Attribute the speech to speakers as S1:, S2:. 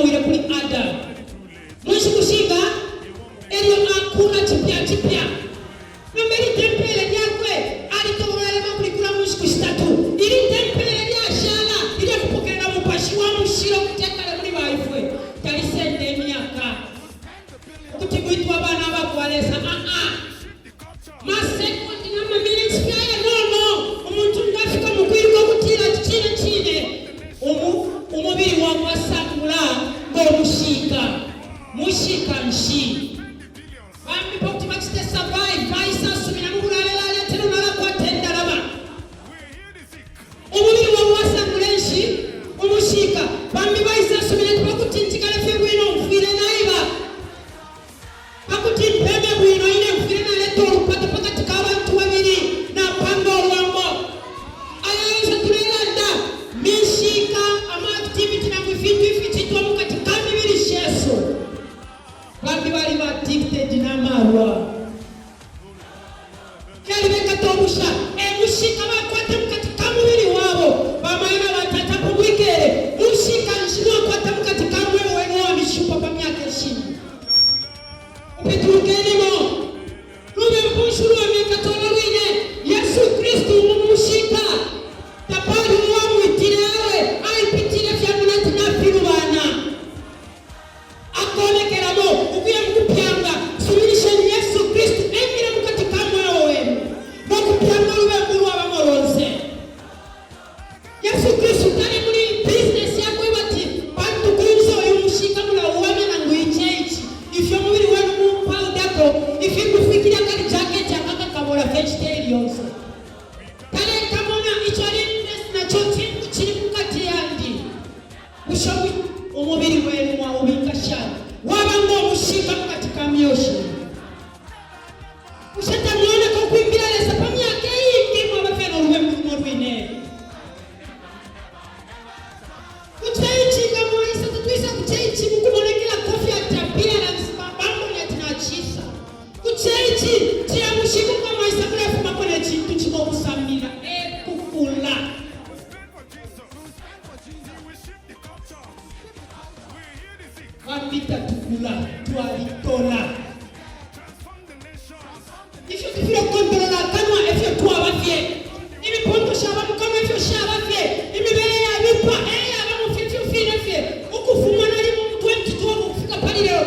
S1: aonawile kuli Adamu. Mu nshiku shinga? Elyo akula cipya cipya. Nomba ili tempele lyakwe alitobolola no kulikula mu nshiku shitatu. Ili tempele lyashala ilya kupokelela Mupashi wa Mushilo ukuti ekale muli baifwe, talisenda imyaka ukuti mwitwe abana abakwa Lesa. Aa! Ma sekondi na ma minutes fye ayanono, umuntu nga afika mu kwiluka ukutila ati cine cine umu, umubili wakwe asangula ngo mushika. Mushika nshi? Bambi pa kuti bacite survive baisasumina mu bulalelale ati elo nalakwata indalama. Umubili wabo wasangula inshi? Umushika. Bambi baisasumina ati pa kuti njikale fye bwino mfwile naiba. Pa kuti mpeme bwino ine mfwile naleta ulupato pa kati ka bantu babili, napanga ulwambo. Aya yonse tulelanda mishika, ama activity nangu ifintu ificitwa mu kati ka mibili shesu. Bambi baliba addicted na malwa. Fyalibekata ubusha. E mushika bakwata mukati ka mubili wabo. Bamayo na batata apo mwikele, mushika nshi mwakwata mukati ka mweo wenu uwa mishupa pa myaka ishingi? Upitulukenimo. Lubembu nshi ulwamikata ulo lwine? Yesu Kristu umu mushika. Tapali uwamwitile, awe aipitile fye amona ati nafilubana. Akonekelamo ukuya mu kupyanga. Suminisheni Yesu Kristu engile mu kati ka mweo wenu no kupyanga ulubembu ulwabamo lonse. Yesu Kristu tali muli business ya kwebati pantu kunse uyu mushika mulauwamya nangu iyi church ifyo umubili wenu mupaudako ifikufwikile akali jacket aka kakabola fye inshita ili yonse. Talekamona ico ali interest naco cintu cili mukati yandi. Bushe umubili wenu mwaubika shani? Waba ngo mushika mu kati ka myoshi. Bushe tamwaleka ukwimbila Lesa pa myaka iingi mwaba fye no lubembu lumo lwine? Ku church nga mwaisa, tatwisa ku church mu kumonekelako fye ati appearance, bambone ati nacisa. Ku church cila bushiku nga mwaisa mulefumako ne cintu cimo ukusambilila, e kukula. Bambi tatukula, twalitola. Ifyo tufwile ukukontolola akanwa e fyo twaba fye. Imiponto shaba mu kanwa e fyo shaba fye. Imibele yabipa e yabamo fye ifyo fine fye. Ukufuma nalimo mu 2012 ukufika pali lelo.